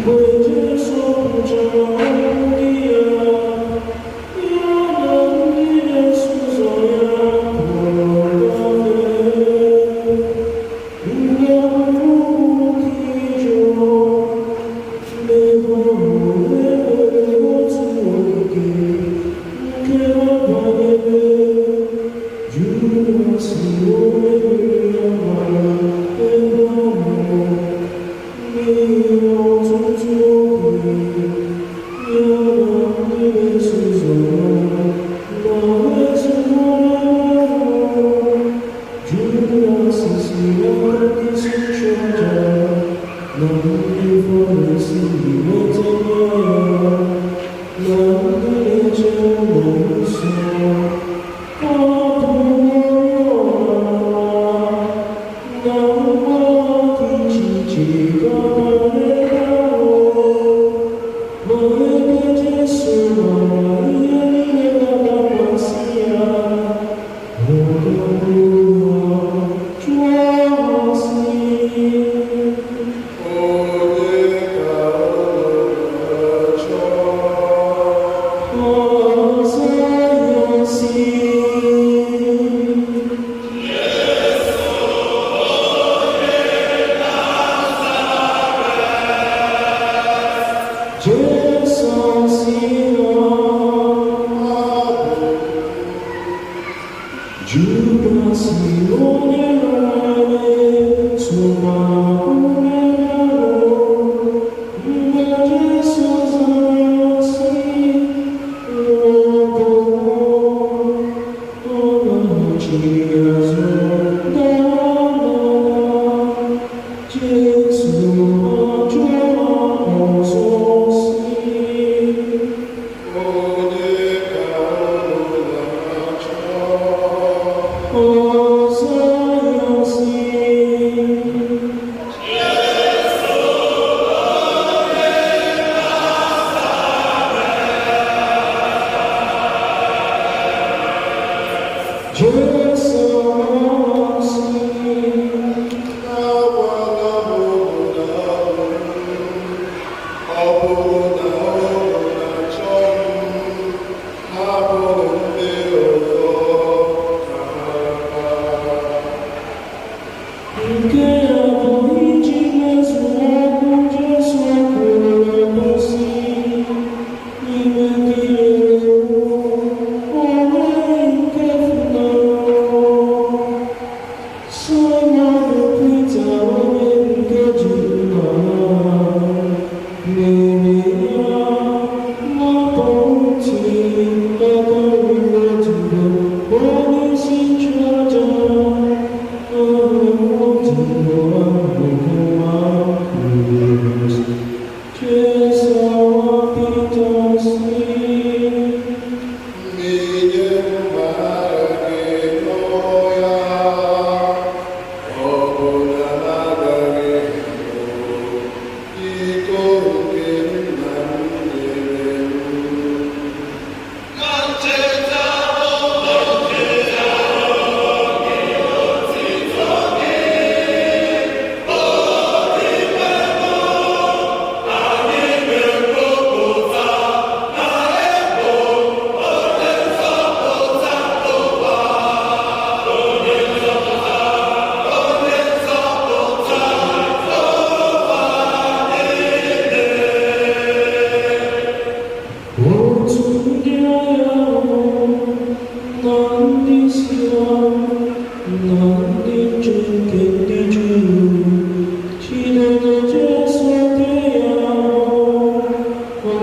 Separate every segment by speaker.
Speaker 1: Mgbe Jesu kwuchara okwu ndị a, ya na ndị na-eso ụzọ ya pụrụ gafee ndagwurugwu Kidron. N'ebe ahụ e nwere otu ogige nke ha banyere. Judas onye rere ya mara ebe ahụ, n'ihi na ọtụtụ oge ya na ndị na-eso ụzọ ya na-ezukọ n'ebe ahụ. Judas si n'aka ndị isi nchụaja na ndị Farisii nweta ndị agha na ndị na-eche ụlọ nsọ. Ha bu oriọna na ngwa agha dị iche iche gaba n'ebe ahụ. Ma ebe Jesu mara ihe niile ga-adakwasị ya, ọ gakwuru ha, jụọ ha sị,
Speaker 2: Onye ka unu na-achọ?
Speaker 1: Ha zaa ya sị, Jesu sị ha,
Speaker 2: Abụ
Speaker 1: Judas onye rara sokwa n'ebe ahụ. Mgbe Jesu zara sị, "Ọ bụ m," ọ laghachiri azụ daa n'ala. Jesu ajụọ ha ọzọ sị,
Speaker 2: Onye ka unu na-achọ?
Speaker 1: Ha zaa ya sị, Jesu sị,
Speaker 2: Agwala m unu na abụ m. Ọ bụrụ na unu na-achọ m, hapụnụ ndị ọzọ ka ha laa.
Speaker 1: Nke a bụ iji mezuo okwu Jesu kwuru na mbụ sị, n'ime ndị rere o nweghị nke funahụrụ. Simon Pita, onye nke ji mma mere ya napụ ntị aka ruru odibo onye isi nchụaja ahụ. Odibo ahụ bụ Malkus. Jesu Pita sị,
Speaker 2: Mịnye mma agha gị n'ọhịa, ọ bụ na m agaghị aṅụ iko nke nna m nyere m?
Speaker 3: Na ncheta otito gị, anyị na-ekwupụta na ị bụ onye nzọpụta ụwa, onye nzọpụta, onye nzọpụta ụwa niile.
Speaker 1: Otu ndị agha ahụ na ndị isi ha na ndị nche nke ndị Juu jidere Jesu kee ya ahụhụ. Ha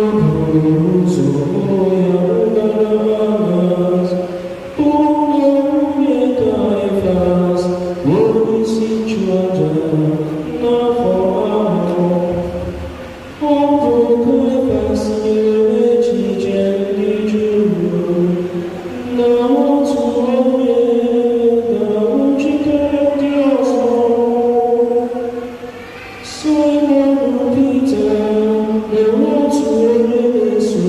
Speaker 1: buru ụzọ kpọrọ ya kpụgara Anas, bụ nna nwunye Kaịfas, onyeisi nchụaja n'afọ ahụ. Ọ bụ Kaịfas nyere echiche ndị Juu na otu onye ga-anwụchitere ndị ọzọ. Simon Pita na otu onye na-eso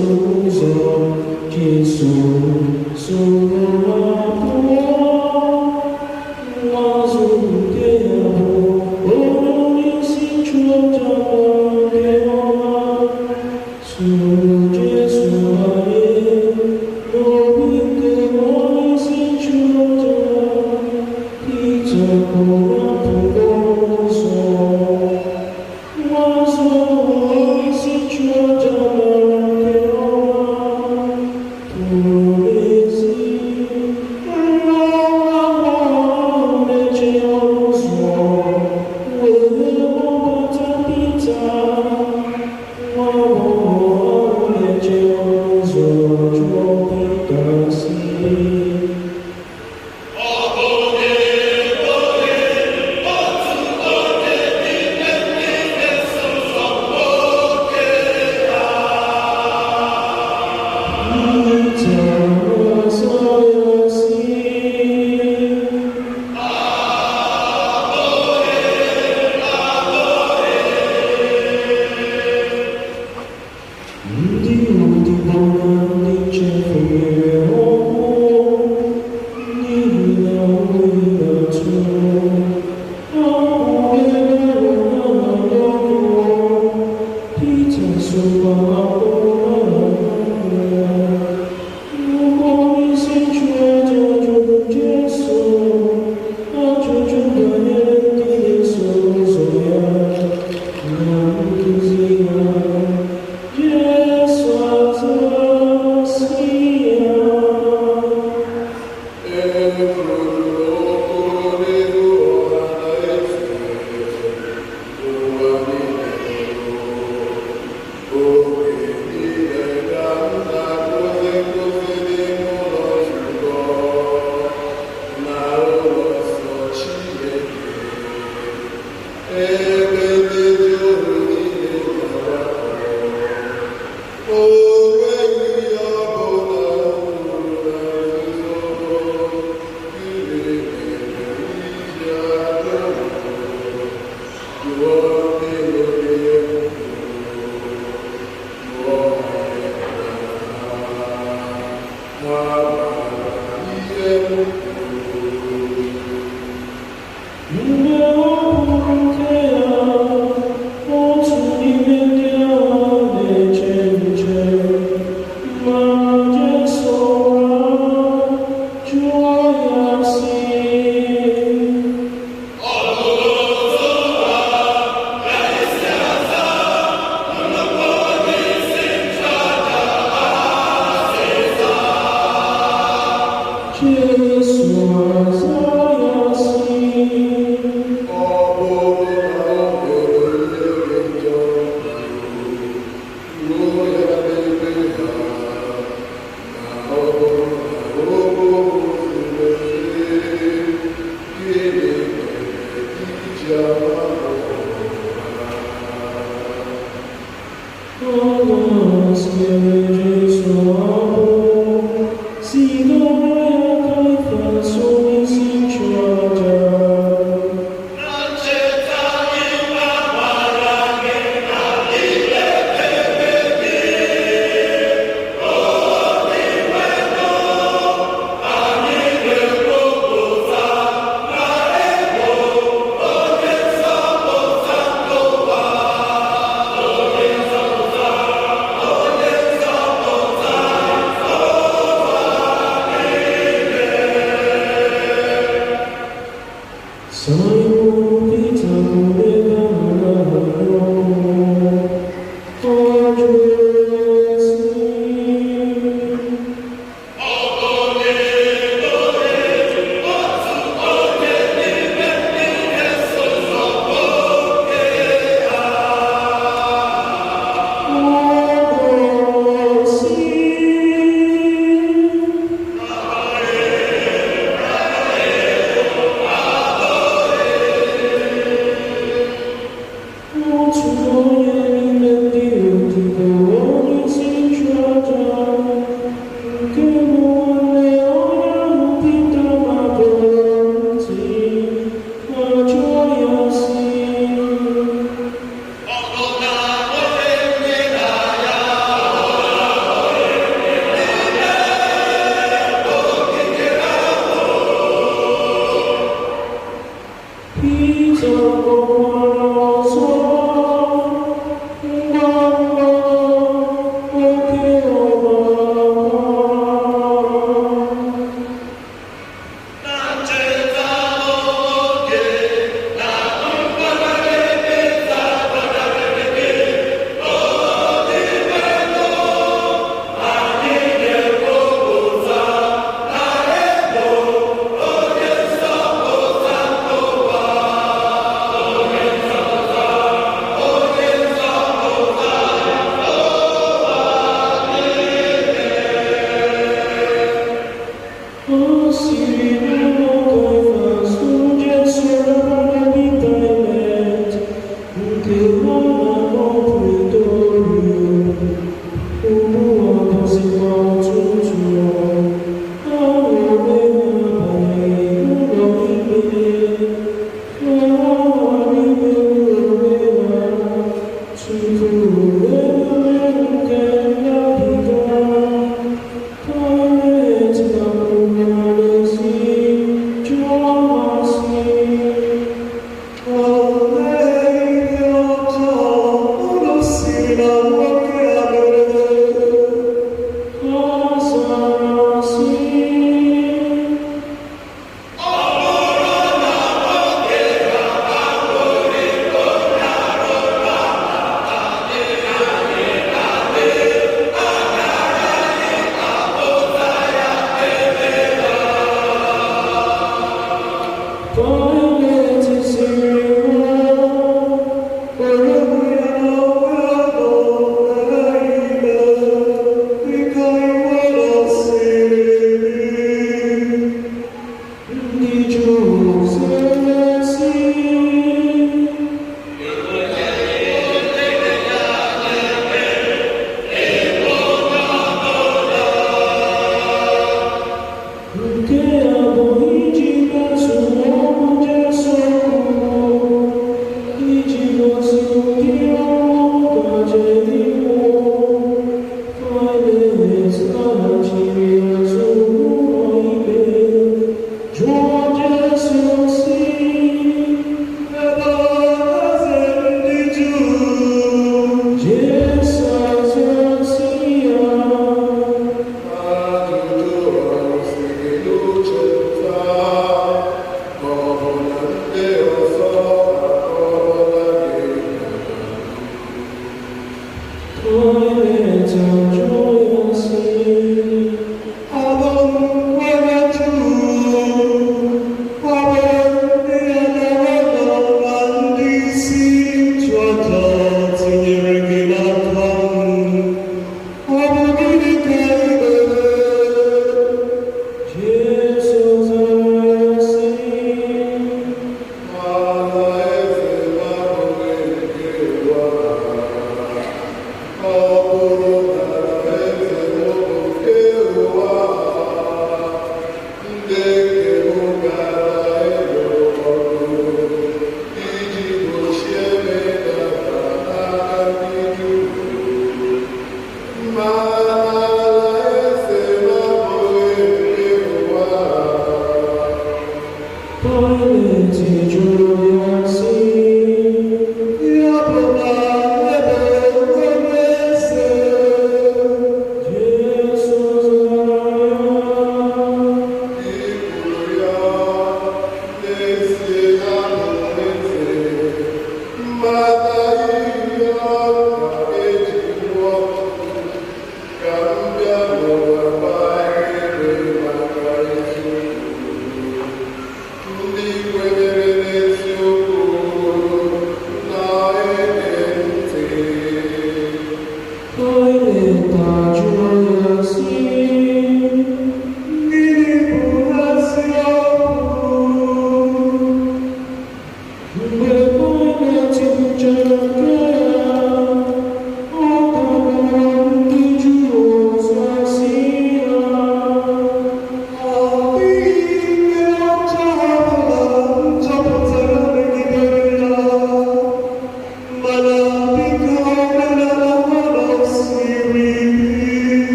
Speaker 2: Alaeze abụghị nke ụwa a. Ọ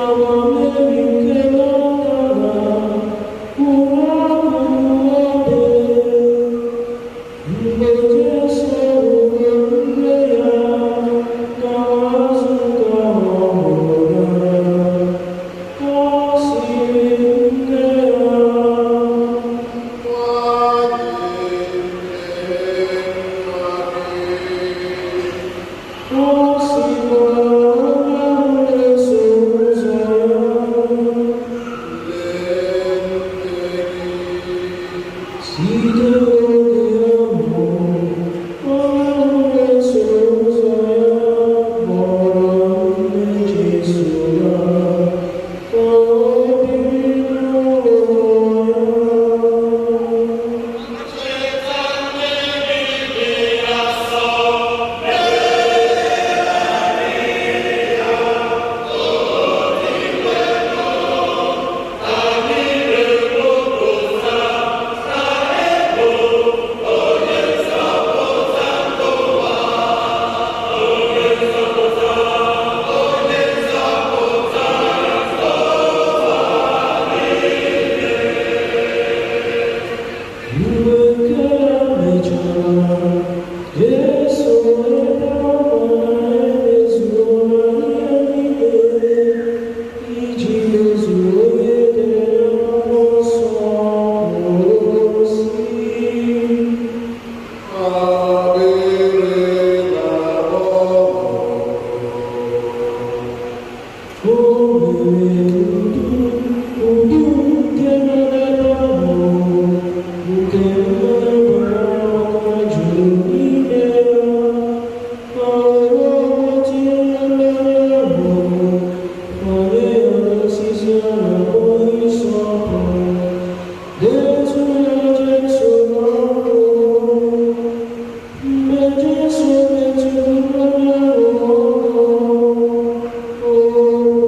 Speaker 1: Nakwa Meri nke Magdala kwụrụ akụkụ obe. Mgbe Jesu hụrụ nne ya na azụ ka ọ hụrụ n'anya, ọ sịrị nne ya,
Speaker 2: Nwanyị, lee nwa gị.
Speaker 1: Ọ sịkwara onye ahụ na-eso ụzọ ya,
Speaker 2: Lee nne gị.
Speaker 1: Site n'oge ahụ, onye ahụ na-eso ụzọ ya kpọrọ nne Jesu gaa ka o biri n'ụlọ ya. Mgbe nke a mechara, Jesu ebe ọ bụ na emezuola ihe niile iji mezuo ihe edere n'akwụkwọ nsọ, kwuru sị,
Speaker 2: Akpịrị na-akpọ m.
Speaker 1: O mere udu nke nọ n'ebe ahụ, nke mmanya gbara ụka juru n'ime ya. Ha were ọkụ tinye na mmanya ahụ, kwanye ya n'osisi a na-akpọ hisọpụ, detu ya Jesu n'ọnụ. Mgbe Jesu metụrụ mmanya ahụ ọnụ, o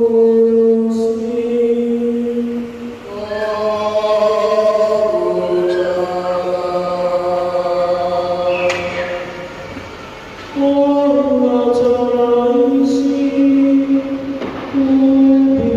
Speaker 1: kwuru sị,
Speaker 2: Ọ gwụchala.
Speaker 1: Ọ hulatara isi, kwubie